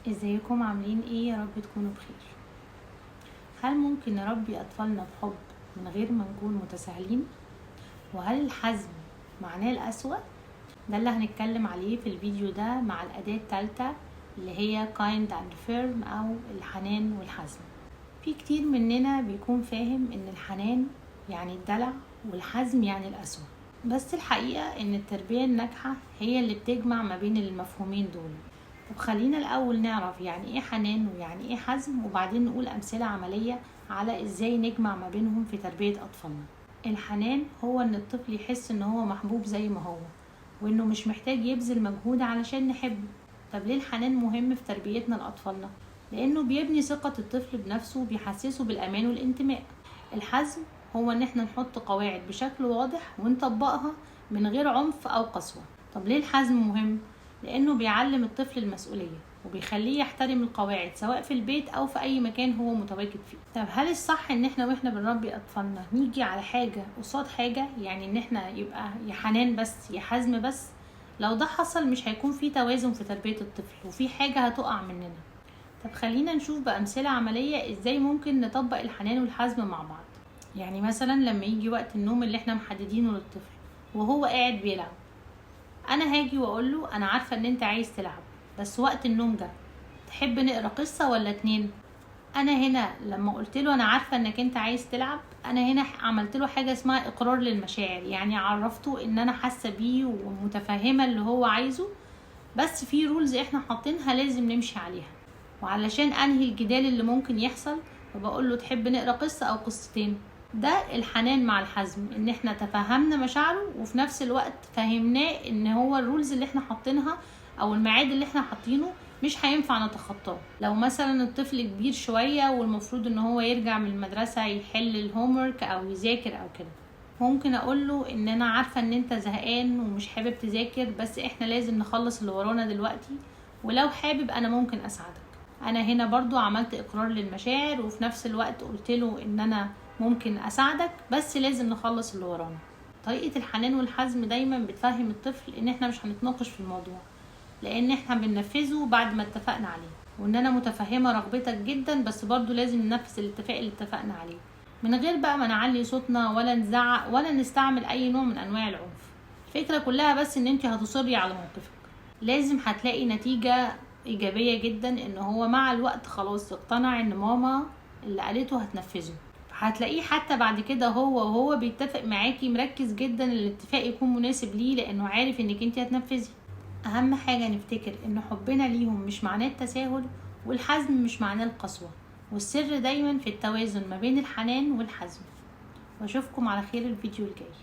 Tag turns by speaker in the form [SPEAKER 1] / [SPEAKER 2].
[SPEAKER 1] ازيكم عاملين ايه؟ يا رب تكونوا بخير. هل ممكن نربي اطفالنا بحب من غير ما نكون متساهلين؟ وهل الحزم معناه القسوة؟ ده اللي هنتكلم عليه في الفيديو ده مع الأداة الثالثة اللي هي kind and firm أو الحنان والحزم. في كتير مننا بيكون فاهم إن الحنان يعني الدلع والحزم يعني القسوة، بس الحقيقة إن التربية الناجحة هي اللي بتجمع ما بين المفهومين دول. طب خلينا الأول نعرف يعني إيه حنان ويعني إيه حزم، وبعدين نقول أمثلة عملية على إزاي نجمع ما بينهم في تربية أطفالنا. الحنان هو إن الطفل يحس إن هو محبوب زي ما هو، وإنه مش محتاج يبذل مجهود علشان نحبه. طب ليه الحنان مهم في تربيتنا لأطفالنا؟ لأنه بيبني ثقة الطفل بنفسه وبيحسسه بالأمان والانتماء. الحزم هو إن احنا نحط قواعد بشكل واضح ونطبقها من غير عنف أو قسوة. طب ليه الحزم مهم؟ لأنه بيعلم الطفل المسؤولية وبيخليه يحترم القواعد سواء في البيت أو في أي مكان هو متواجد فيه. طب هل الصح إن احنا وإحنا بنربي أطفالنا نيجي على حاجة قصاد حاجة؟ يعني إن احنا يبقى يا حنان بس يا حزم بس؟ لو ده حصل مش هيكون في توازن في تربية الطفل وفي حاجة هتقع مننا. طب خلينا نشوف بأمثلة عملية إزاي ممكن نطبق الحنان والحزم مع بعض. يعني مثلا لما يجي وقت النوم اللي احنا محددينه للطفل وهو قاعد بيلعب، انا هاجي واقول له انا عارفه ان انت عايز تلعب، بس وقت النوم ده تحب نقرا قصه ولا اتنين؟ انا هنا لما قلت له انا عارفه انك انت عايز تلعب، انا هنا عملت له حاجه اسمها اقرار للمشاعر، يعني عرفته ان انا حاسه بيه ومتفهمه اللي هو عايزه، بس في rules احنا حاطينها لازم نمشي عليها. وعلشان انهي الجدال اللي ممكن يحصل فبقول له تحب نقرا قصه او قصتين؟ ده الحنان مع الحزم، ان احنا تفهمنا مشاعره وفي نفس الوقت فهمناه ان هو ال rules اللي احنا حاطينها او الميعاد اللي احنا حاطينه مش هينفع نتخطاه. لو مثلا الطفل كبير شوية والمفروض ان هو يرجع من المدرسة يحل ال homework او يذاكر او كده، ممكن اقول له ان انا عارفة ان انت زهقان ومش حابب تذاكر، بس احنا لازم نخلص اللي ورانا دلوقتي، ولو حابب انا ممكن اساعدك. انا هنا برضو عملت اقرار للمشاعر وفي نفس الوقت قلت له ان انا ممكن اساعدك بس لازم نخلص اللي ورانا. طريقة الحنان والحزم دايما بتفهم الطفل ان احنا مش هنتناقش في الموضوع لان احنا بننفذه بعد ما اتفقنا عليه، وان انا متفهمة رغبتك جدا بس برضو لازم ننفذ الاتفاق اللي اتفقنا عليه، من غير بقى ما نعلي صوتنا ولا نزعق ولا نستعمل اي نوع من انواع العنف. الفكرة كلها بس ان انت هتصري على موقفك، لازم هتلاقي نتيجة ايجابية جدا ان هو مع الوقت خلاص اقتنع ان ماما اللي قالته هتنفذه. هتلاقيه حتى بعد كده هو وهو بيتفق معاكي مركز جدا الاتفاق يكون مناسب ليه، لانه عارف انك انت هتنفذي. اهم حاجة نفتكر ان حبنا ليهم مش معناه التساهل، والحزم مش معناه القسوة، والسر دايما في التوازن ما بين الحنان والحزم. واشوفكم على خير الفيديو الجاي.